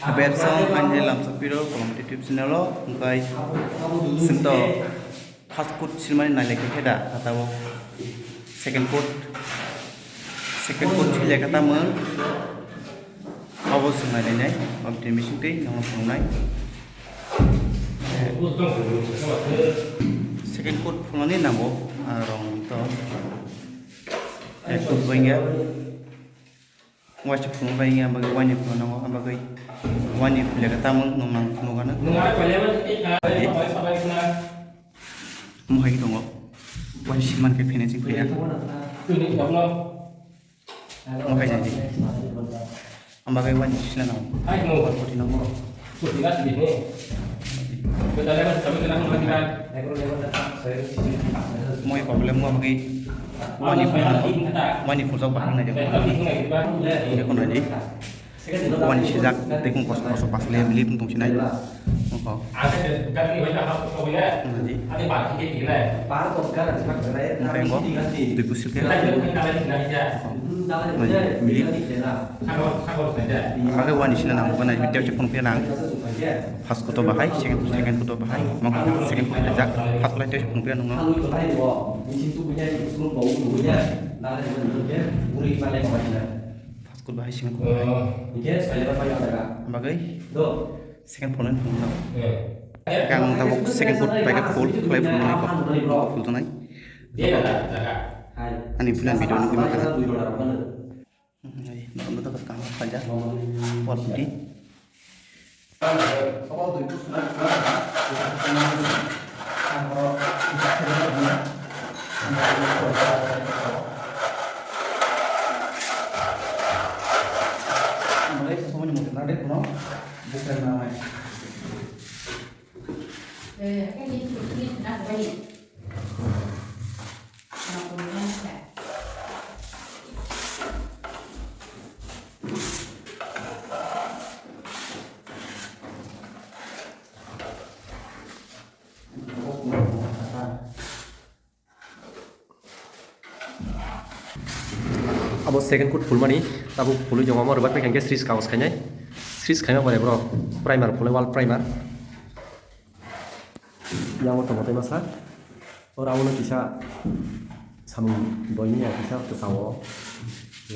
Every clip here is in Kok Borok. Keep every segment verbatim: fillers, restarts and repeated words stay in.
Habet song ani lamsa piro kolom YouTube channel o, hwnkhe sengto first coat silmani nailai khe da kata o second coat, second coat silai kata mung abo swngnai nai nai, abo tini bising twi nangno phunuknai. Second coat phunuknani nango, ah, rong to. Ek coat bai ya. Waisa phunuk bai ya, bagwi wani phunuk nango, bagwi wani phuleka tamung nung nang phunuk ano. Mohai tongo, wani siman khe finishing phaiya. Ang bagwi wani sina nango. Ai, no. Wal puti nango. Puti na sidi ne. Moi problem mo bagwi wani phul, wani phul jok bahang na jok. Dekho na di. Wani sijak, dekho koso koso pasle bili pung tong sinai. Oho. Naji. Mokhe ngo, dui pusil khe. Naji, milik. Mokhe wani sina nang, bana video se phone khe nang. First koto bahai, second, second koto bahai. Mokhe second koto jak, first koto se phone khe nang. First koto bahai, second koto bahai. Bagwi. Second phone phone no. Kang tabuk second coat paikha full khlai phone nai kok full tonai. Ani phone video nugwi mankha. Nai no no kang paja. Wal puti. Abo second coat phulmani, tabuk phulwi tongo, omo rwbak khe series kagos khainai, series khaima pore borok primer phulwi, wall primer. Yang o tongo tei masa, oro abono kisa samung doimani kisa kwchao,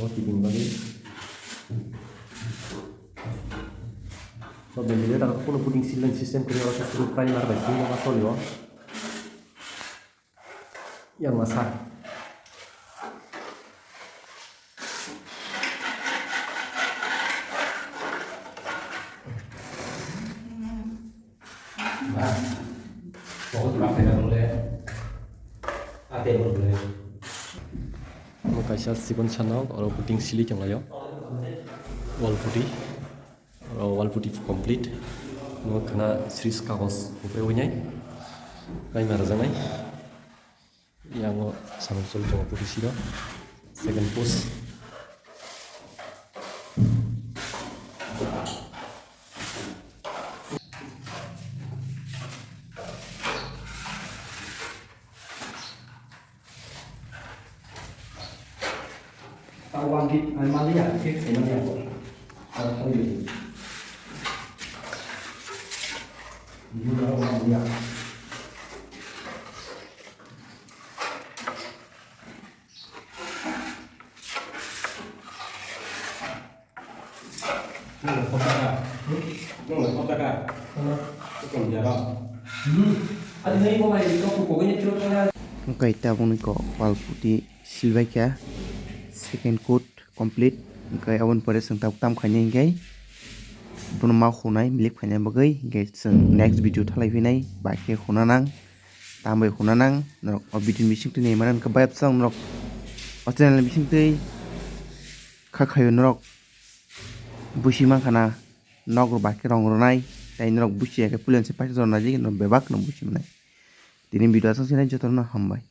o tibini bagwi. O ventilator kunu puting ceiling system kwrwi, oro khe primer bai simi ma solio. Yang masa. Omo kaisa chikon sanok, oro puting sili tonglaio. Wall puti. Oro wall puti complete. Omo khwna series kagos upre winai. Kaima rwjaknai. Yango samung choli tongo puti siro. Second post. Hwnkhe tabukni kok wall puti silbaikha, second coat complete. Hwnkhe aboni pore chwng tabuk tam khainai hwnkhe bono ma hunai milik phainai bagwi, hwnkhe chwng next video thalai phinai bai khe huna nang. Tambai huna nang norok o video ni bisingtwi nai mano hwnkhe bayapsong norok o channel ni bisingtwi kha khaio norok busi mankha na nok rok bai khe rong rwnai tei norok busi ya khe puilani se paisa rok naijak norok bebak no busi mwnai. Tini video aswk sinai jotono hambai.